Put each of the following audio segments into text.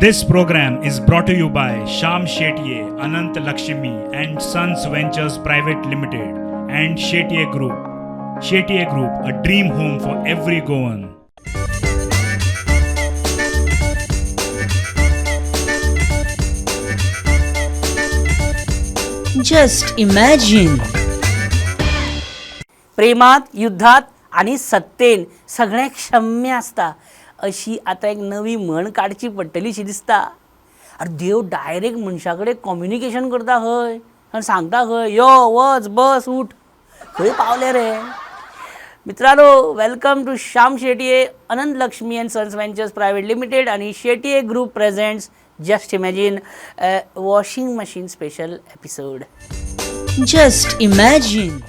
This program is brought to you by Sham Shetye, Anant Lakshmi and Sons Ventures Private Limited and Shetye Group. Shetye Group, a dream home for every Goan. Just imagine. प्रेमात, युद्धात आनी सत्तेन सगळें क्षम्य आसता अशी आतां एक नवी म्हण काडची पडटली शी दिसता. आरे देव डायरेक्ट मनशा कडेन कम्युनिकेशन करता खंय आनी सांगता खंय, यो वच बस उठ. खंय पावले रे मित्रांनो? Welcome to Shyam Shetye, Anant Lakshmi and Sons Ventures Private Limited आनी Shetye Group presents Just Imagine washing machine special episode. Just imagine.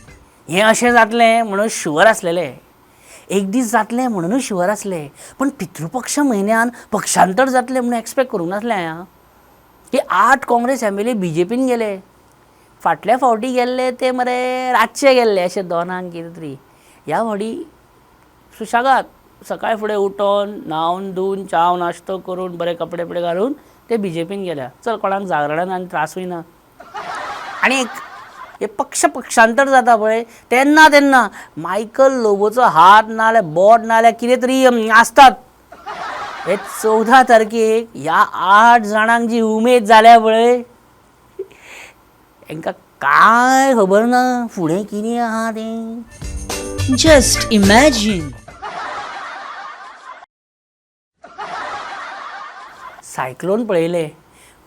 हें अशें जातलें म्हणून शुवर आसलेलें, एक दीस जातलें म्हणूनय शुवर आसलें, पण पितृपक्ष म्हयन्यान पक्षांतर जातलें म्हणून एक्सपेक्ट करूंक नासलें हांवें. की 8 काँग्रेस एमएलए बीजेपीन गेले. फाटल्या फावटी गेल्ले ते मरे रातचे गेल्ले अशे 2 कितें तरी. ह्या फावटी सुशेगाद सकाळ फुडें उठोन न्हांवन धुवन च्याव नाश्तो करून बरे कपडे बिपडे घालून ते बीजेपीन गेल्या. चल कोणाक जागरणान आनी त्रासूय ना. आनी एक हे पक्ष पक्षांतर जाता पळय तेन्ना तेन्ना मायकल लोबोचो हात ना जाल्यार बोट ना जाल्यार कितें तरी आसतात. हे 14 तारखेक ह्या 8 जाणांक जी उमेद जाल्या पळय, हेंकां कांय खबर ना फुडें कितें आहा तें. Just imagine. Cyclone पळयले,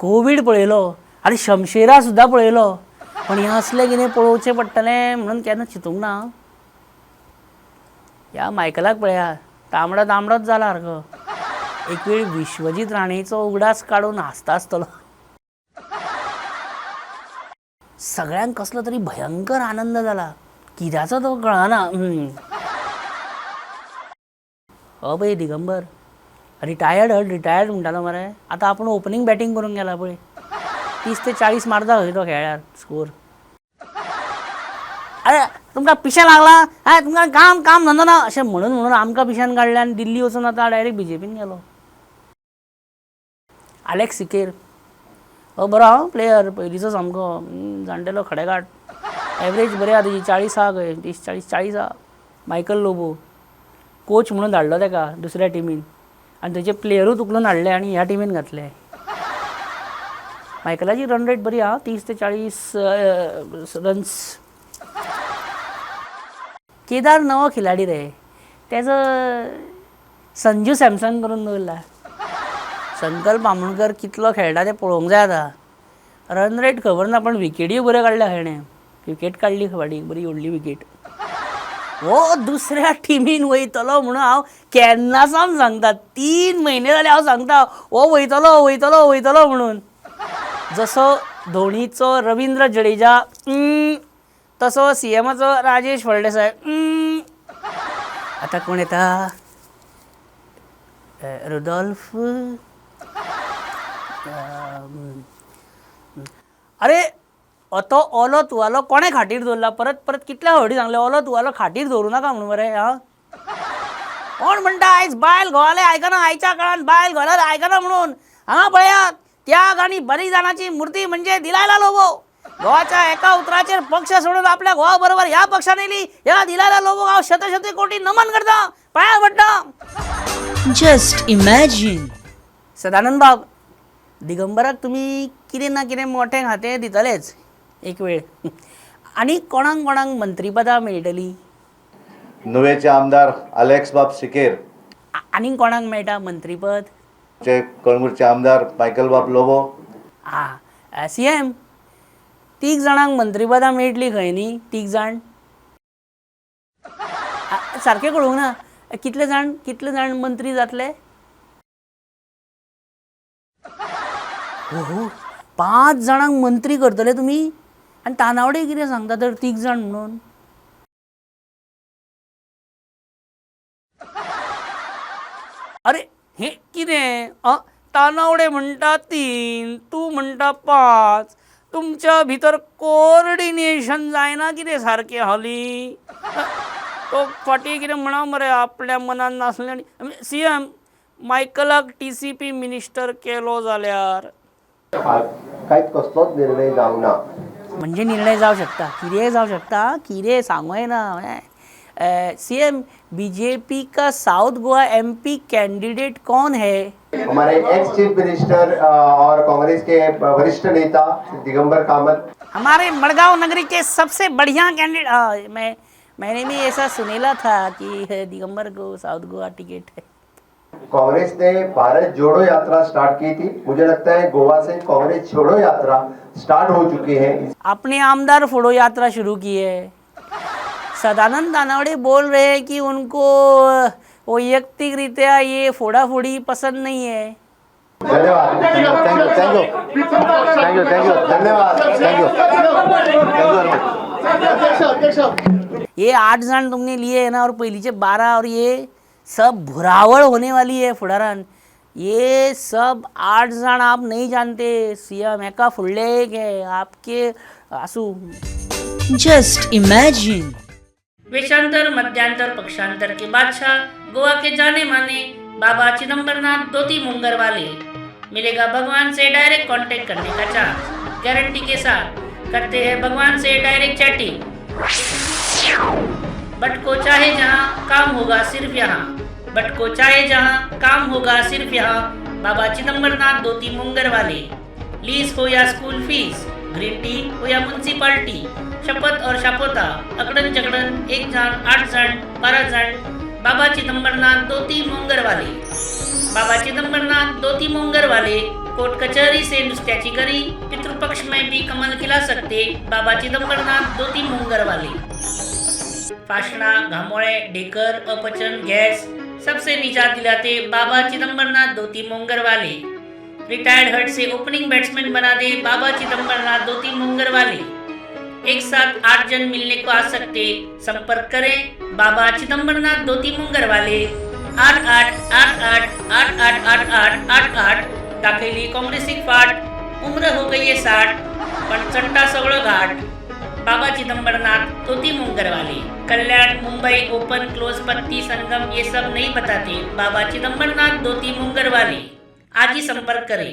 कोवीड पळयलो आनी शमशेरा सुद्दां पळयलो, पण हें असलें कितें पळोवचें पडटलें म्हणून केन्ना चिंतूंक ना. ह्या मायकलाक पळया, तांबडो तांबडोच जाला सारको. एक वेळ विश्वजीत राणेचो उगडास काडून हांसता आसतलो. सगळ्यांक कसलो तरी भयंकर आनंद जाला, कित्याचो तो कळना. हो पळय दिगंबर रिटायर्ड, हय रिटायर्ड म्हणटालो मरे, आतां आपूण ओपनींग बॅटींग करूंक गेला पळय. 30 ते 40 मारता खंय तो खेळ्यार स्कोर. अरे तुमकां पिशें लागलां, हय तुमकां काम काम धंदो ना अशें म्हणून म्हणून आमकां पिश्यान काडलें आनी दिल्ली वचून आतां डायरेक्ट बीजेपीन गेलो. आलेक्स सिकेर हो बरो आहा प्लेयर, पयलींचो सामको जाणटेलो खडेगाठ, एवरेज बरी आहा तेजी, 40 आहा खंय, 30 40 40 आहा. मायकल लोबो कोच म्हणून धाडलो तेका दुसऱ्या टिमीन आनी तेजे प्लेयरूच उखलून हाडले आनी ह्या टिमीन घातले. मायकलाची रन रेट बरी आहा, 30 ते 40 रन्स. केदार नवो खिलाडी रे, तेजो संजू सॅमसन करून दवरला. संकल्प आमोणकर कितलो खेळटा तें पळोवंक जाय आतां. रन रेट खबर ना, पण विकेटूय बऱ्यो काडल्या हेणें. विकेट काडली फाटी बरी व्हडली विकेट. हो दुसऱ्या टिमीन वयतलो म्हणून हांव केन्ना सावन सांगता, 3 म्हयने जाले हांव सांगता हो वयतलो वयतलो वयतलो म्हणून. जसो धोणीचो रविंद्र जडेजा तसो सीएमाचो राजेश फळदेसाय. आतां कोण येता? रुडॉल्फ. अरे तो ओलो तुवालो कोणें खाटीर दवरला? परत परत कितल्या फावटी सांगलें ओलो तुवालो खाटीर दवरूं नाका म्हणून मरे. आं कोण म्हणटा आयज बायल घोवालें आयकना, आयच्या काळान बायल घोवालें आयकना म्हणून. हांगा पळयात, त्याग आनी बलिदानाची मूर्ती म्हणजे दिलायला लोबो. घोवाच्या एका उतराचेर पक्ष सोडून आपल्या घोवा बरोबर ह्या पक्षान येयली. ह्या दिलायला लोबो हांव शतशत कोटी नमन करता, पांयां पडटा. Just imagine. Sadanand बाब, दिगंबराक तुमी कितें ना कितें मोठें खातें दितलेच एक वेळ. आनी कोणाक कोणाक मंत्रीपदां मेळटलीं? नुवेचे आमदार आलेक्स बाब सिकेर. आनीक कोणाक मेळटा मंत्रीपद? चे कळंगूटचे आमदार मायकल बाब लोबो. आं सी एम, 3 जाणांक मंत्रीपदां मेळटलीं खंय न्ही? 3 जाण सारकें कळूंक ना, कितले जाण कितले जाण मंत्री जातले? हो 5 जाणांक मंत्री करतले तुमी? आनी तानावडे कितें सांगता तर 3 जाण म्हणून? अरे हें कितें? तानावडे म्हणटा 3, तूं म्हणटा 5, तुमच्या भितर कोऑर्डिनेशन जायना कितें सारकें हालीं? तो फाटीं कितें म्हणा मरे आपल्या मनान नासलें. आनी सी एम मायकलाक टी सी पी मिनिस्टर केलो जाल्यार कांयच कसलोच निर्णय जावना. म्हणजे निर्णय जावं शकता, कितेंय जावं शकता, कितें सांगू येना. C M, B J P का south Goa M P candidate कौन है? हमारे एक्स चीफ मिनिस्टर और कांग्रेस के वरिष्ठ नेता दिगंबर कामत. हमारे मडगांव नगरी के सबसे बढ़िया कैंडिडेट. मैंने भी ऐसा सुनेला था कि दिगंबर को साउथ गोवा टिकट है. कांग्रेस ने भारत जोड़ो यात्रा स्टार्ट की थी. मुझे लगता है गोवा से कांग्रेस छोड़ो यात्रा स्टार्ट हो चुकी है. अपने आमदार फोड़ो यात्रा शुरू की है. सदानंद तानावड़े बोल रहे हैं कि उनको वैयक्तिक रीत्या ये फोड़ा फोड़ी पसंद नहीं है. धन्यवाद. Thank you, thank you, thank you, thank you. धन्यवाद. Thank you, thank you very much. ये 8 जण तुमने लिए है ना, और पहिलीचे 12, और ये सब भुरावळ होने वाली है फुडारान. ये सब 8 जण आप नहीं जानते. सीएम एका फुडले एक है आपके आसू. Just imagine. वेशांतर मध्यांतर पक्षांतर के बादशाह, गोवा के जाने माने बाबा चिदम्बरनाथ धोती मुंगर वाले. मिलेगा भगवान से डायरेक्ट कांटेक्ट करने का चांस, गारंटी के साथ. करते हैं भगवान से डायरेक्ट चैटिंग. बट को चाहे जहाँ, काम होगा सिर्फ यहाँ. बट को चाहे जहाँ, काम होगा सिर्फ यहाँ. बाबा चिदम्बरनाथ धोती मुंगर वाले. लीज हो या स्कूल फीस, ग्रीन टी हो या म्युन्सिपाल्टी, शपथ और शापोता, अकड़न जकड़न, 1 जण, 8 जण, 12 जण. बाबा चिदम्बरनाथ धोती मुंगर वाले. बाबा चिदम्बरनाथ धोती मुंगर वाले. कोर्ट कचहरी से नुस्त्याची करी, पितृपक्ष में भी कमल खिला सकते बाबा चिदम्बरनाथ धोती मुंगर वाले. फासणा, घामोळे, ढेकर, अपचन, गैस सबसे निजात दिलाते बाबा चिदम्बरनाथ धोती मुंगर वाले. रिटायर्ड हर्ट से ओपनिंग बैट्समैन बना दे बाबा चिदम्बरनाथ धोती मुंगर वाले. एक साथ 8 जन मिलने को आ सकते. संपर्क करें बाबा चिदम्बरनाथ धोती मुंगर वाले. 8 8 8 8 8 8 8 8 8 8. दाखयली काँग्रेसीक फाट, उम्र हो गई है 60, पण चडटा सगळो घाट. बाबा चिदम्बरनाथ धोती मुंगर वाले. कल्याण मुंबई ओपन क्लोज पत्ती संगम ये सब नहीं बताते बाबा चिदम्बरनाथ धोती मुंगर वाले. आज ही संपर्क करें.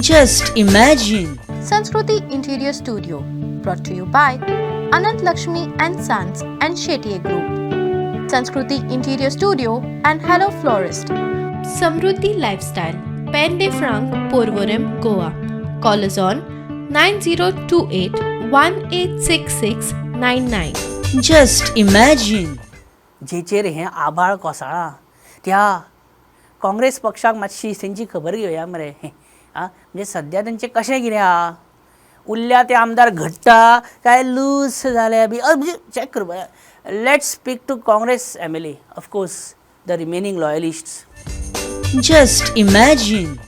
Just imagine. Sanskriti Interior Studio, brought to you by Anant Lakshmi and Sons and Shetye Group. Sanskriti Interior Studio and Hello Florist. Samruddhi Lifestyle, Pen de Franc, Porvorim, Goa. Call us on 9028 1866 99. Just imagine. जेचेर हें आभाळ कोसळ्ळां त्या काँग्रेस पक्षाक मातशी तेंची खबर घेवया मरे. आं, म्हणजे सद्या तेंचें कशें कितें आहा, उरल्या ते आमदार घडटा काय लूज जाले बी, म्हणजे चॅक करपा. Let's speak to Congress M L A, of course the remaining loyalists. Just imagine.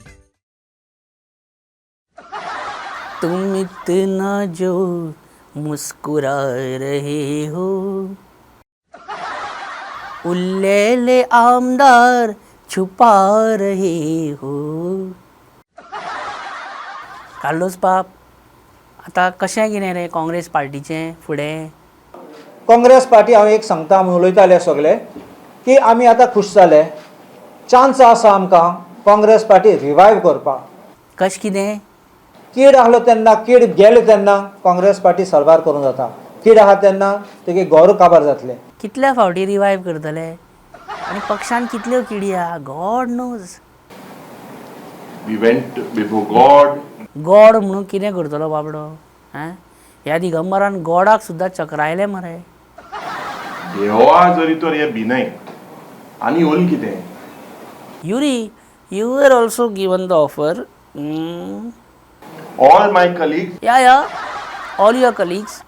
तुम इतना जो मुस्कुरा रहे हो, उल्लेले आमदार छुपा रहे हो. कार्लोस बाब, आतां कशें कितें रे काँग्रेस पार्टीचें फुडें? काँग्रेस पार्टी हांव एक सांगता, आमी उलयताले सगळे की आमी आतां खूश जाले. चान्स आसा आमकां काँग्रेस पार्टी रिवायव करपाक. कशें कितें? कीड आहलो तेन्ना, कीड गेले तेन्ना काँग्रेस पार्टी सर्वार करूंक जाता. कीड आहा तेन्ना तेगे गोर काबार जातले. कितल्या फावटी रिवायव करतले आनी पक्षान कितल्यो किडी आहा, God knows. We went before God. God म्हणून कितें करतलो बाबडो? आं, ह्या दिगंबरान गॉडाक सुद्दां चक्रायलें मरे. देवा जरी तर हे भिनाय आनी उल कितें. Yuri, you were also given the offer. All my colleagues. Yeah, yeah, all your colleagues.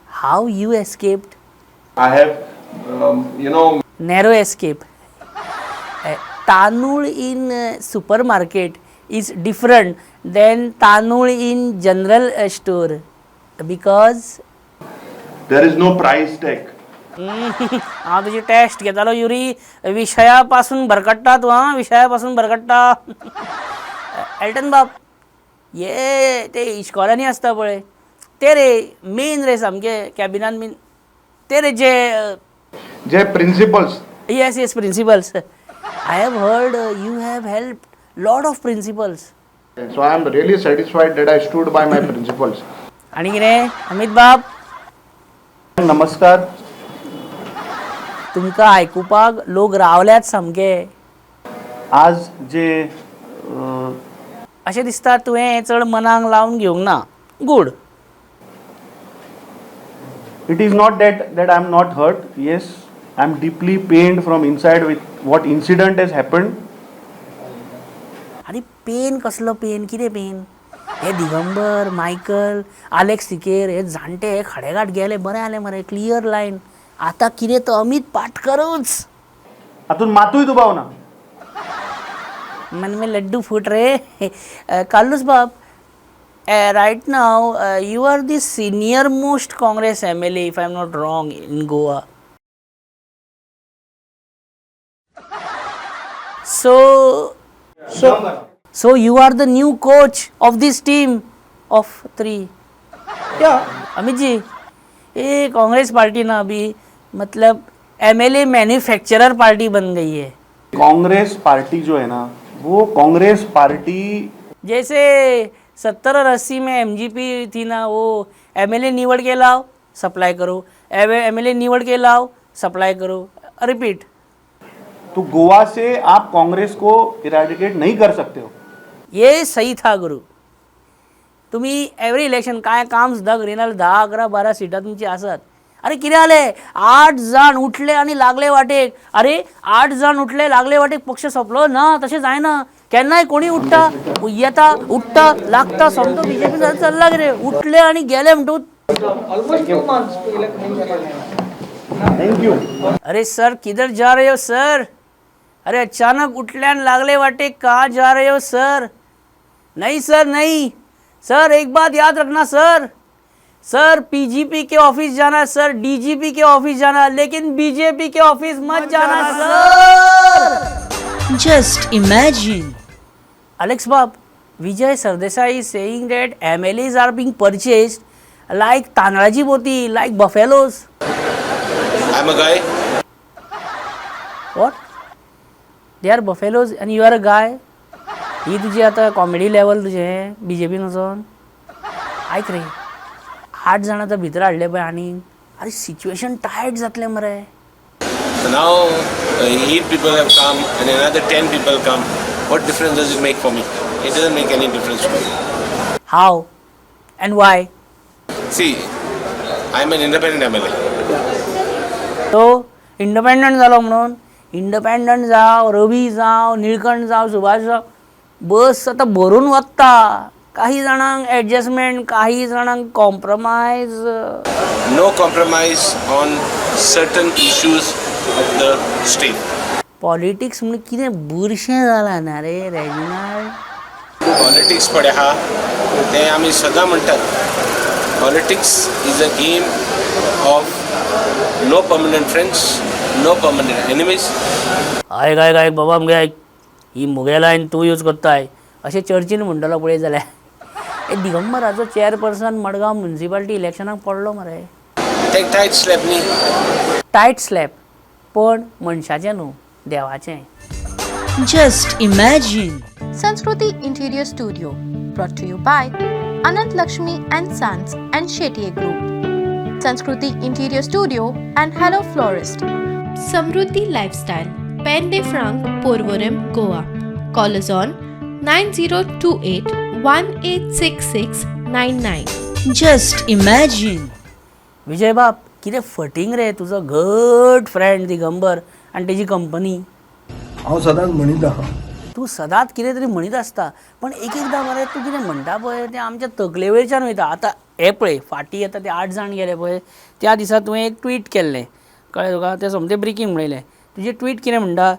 How you escaped? I have, you know, narrow escape. Tanul in supermarket is different than tanul in general store because there is no price tag. हांव तुजी taste घेतालो युरी, विशया पासून भरकट्टा तूं. आं, विशया पासून Bharkatta. Elton बाब, ये ते इश्कोलांनी आसता पळय ते रे मेन रे सामके कॅबिनान बीन ते रे जे जे principles. Yes yes, principles. I have heard you have help lot of principles. So I am really satisfied that I stood by my principles. आनी कितें अमित बाब? नमस्कार. तुमकां आयकुपाक लोक रावल्यात सामके. आज जे अशें दिसता तुवें हें चड मनाक लावन घेवंक ना. Good. It is not that I am not hurt. Yes, I am deeply pained from inside with what incident has happened. आनी पेन कसलो पेन, कितें पेन? हे दिगंबर, मायकल, आलेक्स सिकेर हे जाणटे हे खडेगांठ गेले, बरें जालें मरे, क्लियर लायन. आतां कितें तो अमित पाटकरूच. हातूंत मातूय दुबाव ना. मन में लड्डू फूट रे. कार्लूस बाब, right now you are the senior most Congress MLA if I am not wrong in Goa. So so you are the new coach of this team of 3. Yeah. Amit ji, ये कांग्रेस पार्टी ना अभी मतलब MLA manufacturer party बन गई है. Congress party जो है ना, वो Congress party जैसे 70 और 80 में एमजीपी थी ना, वो एमएलए निवड़ के लाओ सप्लाई करो, एमएलए निवड़ के लाओ सप्लाई करो, रिपीट. तो गोवा से आप कांग्रेस को इरेडिकेट नहीं कर सकते हो. ये सही था गुरु. तुम्ही एवरी इलेक्शन काय काम सुद्दां करिना, 10, 11, 12 सीटां तुमची आसात. अरे कितें जालें, 8 जाण उठले आनी लागले वाटेक. अरे 8 जाण उठले लागले वाटेक, पक्ष सोंपलो ना. तशें जायना, केन्नाय कोणी उठ्ठा येता, उठ्ठा लागता, सोमतो बीजेपी चल्ला कितें, उठले आनी गेले म्हणटकूच. Thank you. अरे सर किधर जा रहे हो सर? अरे अचानक उठल्यान लागले वाटे, कहाँ जा रहे हो सर? नहीं सर नहीं सर, एक बात याद रखना सर, सर पीजीपी के ऑफिस जाना सर, डीजीपी के ऑफिस जाना, लेकिन बीजेपी के ऑफिस मत जाना sir. Just imagine. Alex बाब, Vijay Sardesai is saying that MLAs are being purchased like तांदळाची पोती, like buffaloes. I am a guy. What? They are buffaloes and you are a guy? ही तुजी आतां comedy level तुजें बीजेपीन वचोन. आयक रे, 8 जाणां आतां भितर हाडले पळय आनी अरे सिच्युएशन टायट जातलें मरे. Now 8 people have come and another 10 people come. What difference does it make for me? It doesn't make any difference to me. How and why? See, I am an independent MLA. तो independent जालो म्हणून independent जावं, रवी जावं, निळकंठ जावं, सुभाष जावं, बस आतां भरून वता. काही जाणांक एडजस्टमेंट, काही जाणांक compromise. No compromise on certain issues of the state. Politics म्हणून कितें बुरशें जालां ना रे रेजिनाल्ड. पॉलिटिक्स पळय आहा तें आमी सदां म्हणटात, politics is a game of no permanent friends, no permanent enemies. आयक आयक आयक बाबा मगे आयक, ही मुगे लायन तूं यूज करताय अशें चर्चीन म्हणटलो पळय जाल्यार. ए दिगंबराचो चेअरपर्सन मडगांव म्युनिसिपालिटी इलेक्शनाक पडलो मरे. ते टायट स्लॅप न्ही, टायट स्लॅप पण मनशाचें न्हू, देवाचें. Just imagine. Sanskriti Interior Studio, brought to you by Anant Lakshmi and Sons and Shetye Group. Sanskriti Interior Studio and Hello Florist. Samruddhi Lifestyle, Pende Frank, Porvorim, Goa. Call us on 9028 186699. Just imagine. Vijay बाब, कितें फटींग रे तुजो घट friend Digambar आनी तेजी company. हांव सदांच म्हणीत आहा. तूं सदांच कितें तरी म्हणीत आसता, पण एक एकदां मरे तूं कितें म्हणटा पळय तें आमच्या तकले वयल्यान वयता. आतां हें पळय, फाटीं येता ते 8 जाण गेले पळय, त्या दिसा तुवें एक ट्वीट केल्लें, कळ्ळें तुका, तें सोमतें ब्रेकींग म्हणिल्लें. तुजें ट्वीट कितें म्हणटा,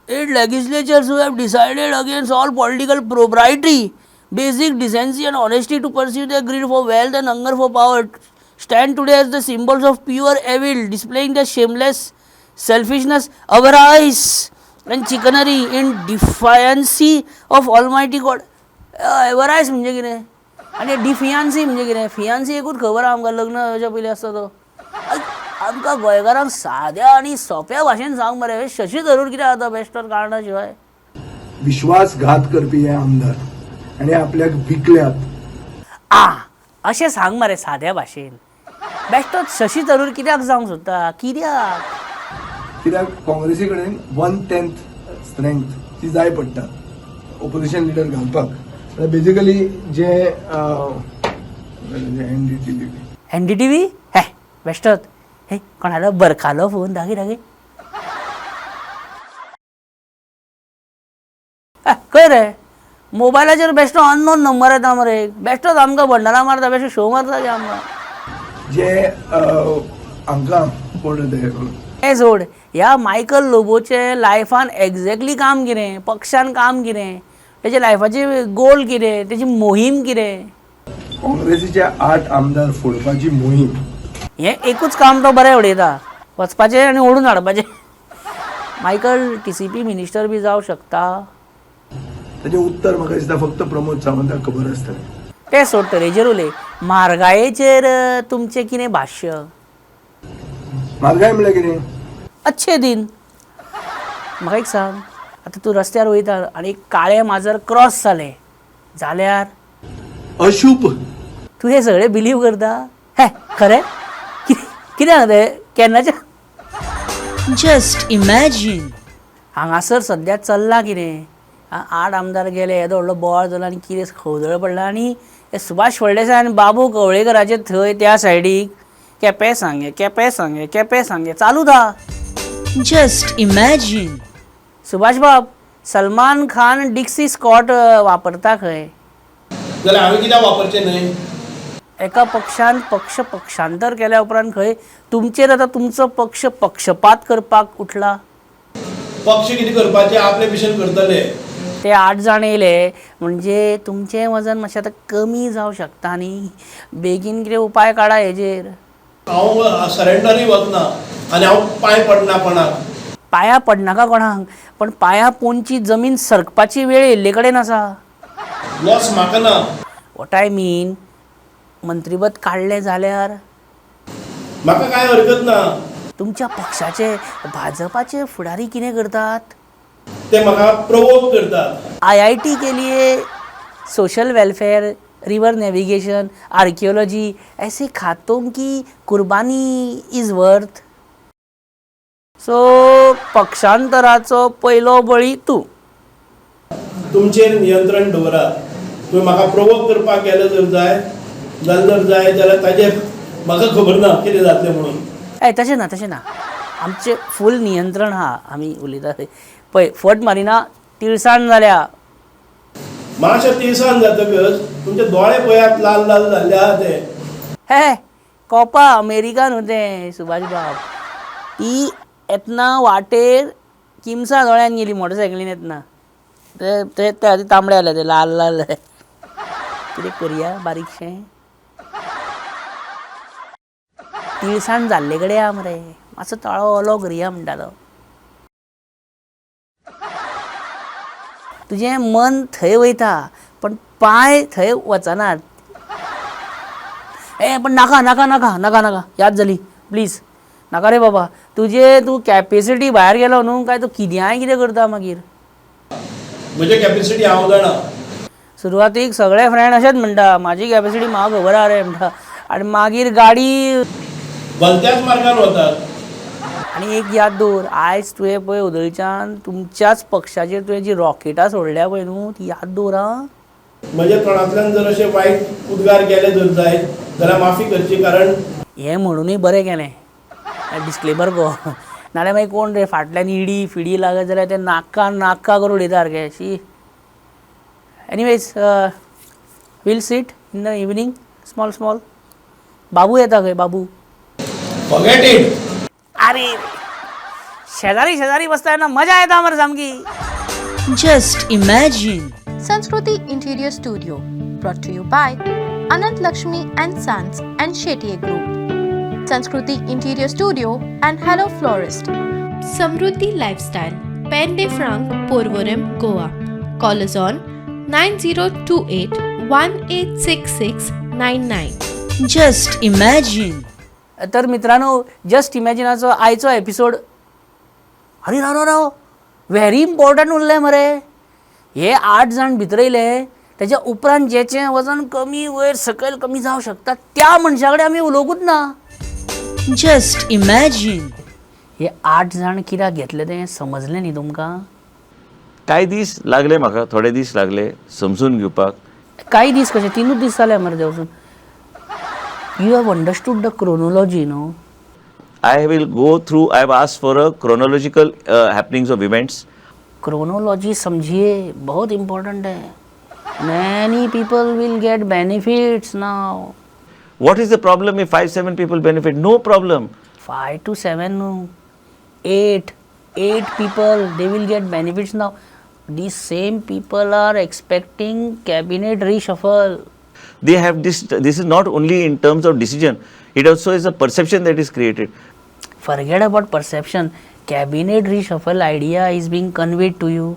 8 legislatures who have decided against all political propriety, basic decency and honesty to pursue their greed for wealth and hunger for power stand today as the symbols of pure evil, displaying their shameless selfishness, avarice and chicanery in defiance of Almighty God. Avarice म्हणजे कितें आनी डिफियन्सी म्हणजे कितें? फियन्सी एकूच खबर आहा आमकां, लग्न जावच्या पयलीं आसता तो. आमकां गोंयकारांक साद्या आनी सोंप्या भाशेन सांग मरे, शशी थरूर कित्याक जाता बेश्टोच कारणां शिवाय? विश्वासघात करपी हे आमदार आनी आपल्याक विकल्यात. आ अशें सांग मरे साद्या भाशेन, बेश्टोच शशी थरूर कित्याक जावंक सोदता? कित्याक? कित्याक काँग्रेसी कडेन 1/10 स्ट्रेंथ ती जाय पडटा ओपोजिशन लिडर घालपाक. बेजिकली जे एनडीटीव्ही एनडीटीव्ही हे बेश्टोच हे कोणालो बरखालो फोन दाखय दाखय. खंय रे मोबायलाचेर बेश्टो अननोन नंबर येता मरे, बेश्टोच आमकां बंडारा मारता, बेश्टो शो मारता ते आमकां. जे हांकां कोण ते हें सोड, ह्या मायकल लोबोचे लायफान एग्जॅक्टली काम कितें, पक्षान काम कितें, तेजे लायफाची गोल कितें, तेजी मोहीम कितें? काँग्रेसीचे 8 आमदार फोडपाची मोहीम. हें एकूच काम तो बरें उडयता, वचपाचें आनी ओडून हाडपाचें. मायकल TCP minister बी जावं शकता? ताचें उत्तर म्हाका दिसता फक्त प्रमोद सावंताक खबर आसतलें. तें सोड, तर हेजेर उलय, म्हारगायेचेर तुमचें कितें भाश्य? म्हारगाय म्हणल्यार कितें? अच्छे दिन. म्हाका एक सांग, आतां तूं रस्त्यार वयता आनी काळें माजर क्रॉस जालें जाल्यार अशूभ. तूं हें सगळें बिलीव करता? हें खरें? कितें सांगता तें केन्नाचें? Just imagine. हांगासर सद्या चल्लां कितें? 8 आमदार गेले, येदो व्हडलो बोवाळ जालो आनी कितें खवदळ पडला आनी सुभाष फळदेसाय आनी बाबू कवळेकराचे थंय त्या सायडीक केपें सांगे केपें सांगे केपें सांगे चालू ता. Just imagine. Subhash बाब, सलमान खान डिक्सी स्कॉट वापरता खंय? जाल्यार हांवें कित्याक वापरचें न्हय? एका पक्षान पक्ष पक्षांतर केल्या उपरांत खंय तुमचेर आतां तुमचो पक्ष पक्षपात करपाक उठला? पक्ष कितें करपाचें आपले भशेन करतले. ते 8 जाण येयले म्हणजे तुमचें वजन मातशें आतां कमी जावं शकता न्ही, बेगीन कितें उपाय काडा हेजेर. हांव सरेंडरूय वचना आनी हांव पांय पडना कोणाक. पांयां पडनाका कोणाक, पण पांयां पोंदची जमीन सरकपाची वेळ येयल्ले कडेन आसा. लॉस म्हाका ना. What I मीन, मंत्रीपद काडलें जाल्यार म्हाका कांय हरकत ना. तुमच्या पक्षाचे भाजपाचे फुडारी कितें करतात? ते म्हाका प्रोवोक करतात. IIT के लिए social welfare, river navigation, archaeology ऐसे खातों की कुर्बानी is worth. सो पक्षांतराचो पयलो बळी तूं. तुमचेर नियंत्रण दवरात. तुवें म्हाका प्रोवोक करपाक गेले जर जाय जाल्यार जर जाय जाल्यार ताजेर म्हाका खबर ना कितें जातलें म्हणून. ए तशें ना, तशें ना, आमचें फूल नियंत्रण आहा. आमी उलयता पळय, फट मारिना, तिळसाण जाल्या. मातशें तिळसाण जातकच तुमचे दोळे पळयात लाल लाल जाल्ले आहा ते. हे कोपा अमेरिका न्हू तें सुभाष बाब. ती येतना वाटेर किमसां दोळ्यान गेली मोटरसायकलीन येतना, ते ते खातीर तांबडे जाले ते लाल लाल. कितें करया बारीकशें तिळसाण जाल्ले कडेन आहा मरे, मातसो ताळो ओलो करया म्हणटा तो. तुजें मन थंय वयता पण पांय थंय वचनात. ए पण नाका नाका नाका नाका नाका, याद जाली, प्लीज नाका रे बाबा. तुजे तूं कॅपेसिटी भायर गेलो न्हू काय तूं कित्याय कितें करता मागीर. म्हजे कॅपेसिटी हांव जाणा. सुरवातीक सगळे फ्रेंड अशेंच म्हणटा म्हाजी कॅपेसिटी म्हाका खबर आहा रे म्हणटा, आनी मागीर गाडी भलत्याच मार्गान वतात. आनी एक याद दवर, आयज तुवें पळय उदळच्यान तुमच्याच पक्षाचेर तुवें जी रॉकेटां सोडल्या पळय न्हू, ती याद दवर आं. म्हज्या तोंडांतल्यान जर अशे वायट उद्गार गेले जर जायत जाल्यार माफी करची, कारण हें म्हणुनूय बरें केलें डिस्क्लेमर गो, नाल्यार मागीर कोण रे फाटल्यान इडी फिडी लागत जाल्यार ते नाका नाका करून उडयता सारके. शी. Anyways, we'll sit in the evening, small small. बाबू येता खंय? बाबू फॉरगेट it. अरे शेजारी शेजारी बसता ना, मजा येता मरे सामकी. Just imagine. Sanskriti Interior Studio, brought to you by Anant Lakshmi and Sons and Shetye Group. Sanskriti Interior Studio and Hello Florist. Samruddhi Lifestyle, Pende Frank, Porvorim, Goa. Call us on 9028 186699. Just imagine. तर मित्रांनो, just इमॅजिनाचो आयचो episode, अरे राव राव राव, very important उरलें मरे. हे 8 जाण भितर येयले तेच्या उपरांत जेचें वजन कमी वयर सकयल कमी जावं शकता त्या मनशा कडेन आमी उलोवंकूच ना. Just imagine. हे 8 जाण कित्याक घेतले तें समजलें न्ही तुमकां? कांय दीस लागले म्हाका, थोडे दीस लागले समजून घेवपाक. कांय दीस कशे? 3 दीस जाले मरे ते वचून. You have understood the chronology न्हू? I will go through, I have asked for a chronological happenings of events. Chronology समझिए, बहुत इम्पोर्टेंट है. Many people will get benefits now. What is the problem if 5-7 people benefit? No problem. 5 to 7, no. 8 people, they will get benefits now. These same people are expecting cabinet reshuffle. They have this, this is not only in terms of decision, it also is a perception that is created. Forget about perception. Cabinet reshuffle idea is being conveyed to you.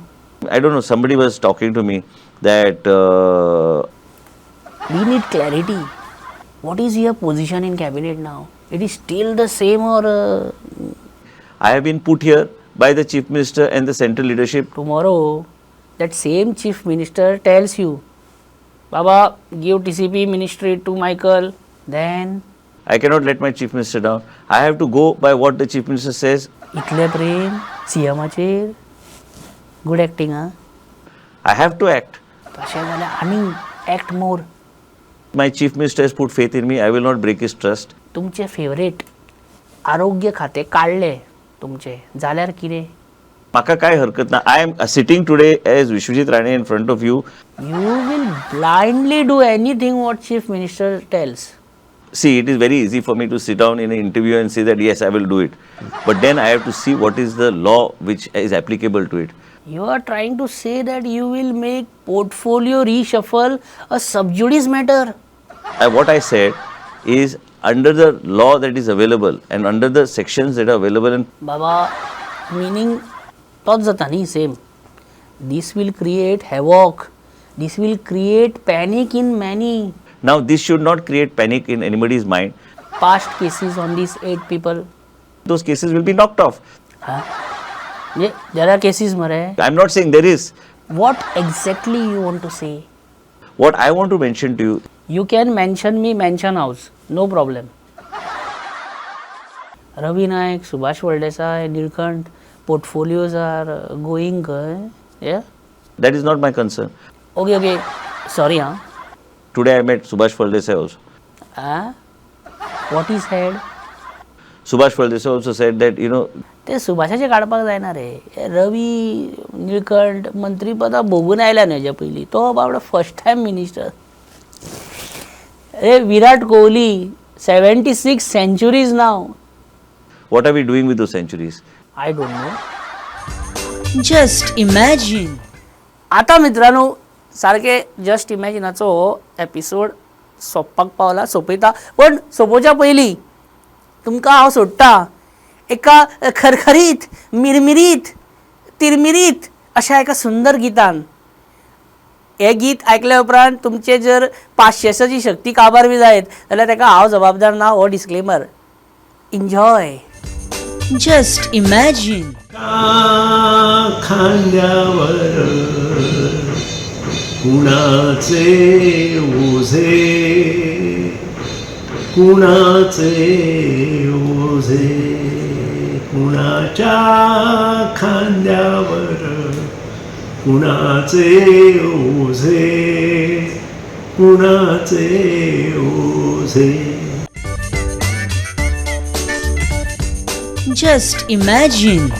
I don't know, somebody was talking to me that we need clarity. What is your position in cabinet now? It is still the same or I have been put here by the Chief Minister and the central leadership. Tomorrow, that same Chief Minister tells you, Baba, give TCP ministry to Michael, then I cannot let my Chief Minister down. I have to go by what the Chief Minister says. Itle prem, CM-aचेर, good acting, huh? I have to act. तशें जाल्यार आनी act more. My Chief Minister has put faith in me. I will not break his trust. तुमचे favourite आरोग्य खाते काडले तुमचे जाल्यार कितें? म्हाका काय हरकत ना. I am sitting today as Vishwajit Rane in front of you. You will blindly do anything what Chief Minister tells. See, it is very easy for me to sit down in an interview and say that yes, I will do it. But then I have to see what is the law which is applicable to it. You are trying to say that you will make portfolio reshuffle a sub judice matter. What I said is under the law that is available and under the sections that are available in Baba, meaning तोच जाता न्ही same. This will create havoc. This will create panic in many. Now this should not create panic in anybody's mind. Past cases on these 8 people. Those cases will be knocked off. Huh? Yeah, there are cases, mare. I am not saying there is. What exactly you want to say? What I want to mention to you. You can mention me, mention house. No problem. Ravi Naik, Subhash Phaldesai, Nilkanth, portfolios are going, yeah? That is not my concern. Okay, okay. Sorry, huh? Today I met Subhash Phaldesai also. What he said? Subhash Phaldesai also said that, you know, ते सुभाषाचे काडपाक जायना रे. रवी निळकंठ मंत्रीपदां भोगून आयला न्हय हेज्या पयलीं, तो बाबडो फर्स्ट टायम मिनिस्टर. अरे Virat Kohli 76 centuries now. What are we doing with those centuries? I don't know. Just imagine. आतां मित्रांनो, सारके जस्ट इमॅजिनाचो हो एपिसोड सोंपपाक पावला, सोंपयता. पण सोंपोवच्या पयलीं तुमकां हांव सोडटा एका खरखरीत, मिरमिरीत, तिरमिरीत अशा एका सुंदर गितान. हें गीत आयकल्या उपरांत तुमचे जर पाशेसाची शक्ती काबार बी जायत जाल्यार ताका हांव जबाबदार ना, हो disclaimer. Enjoy. Just imagine. खांद्यावर कुणाचे ओझे, कुणाचे ओझे, कुणाच्या खांद्यावर कुणाचे ओझे, कुणाचे ओझे. Just imagine.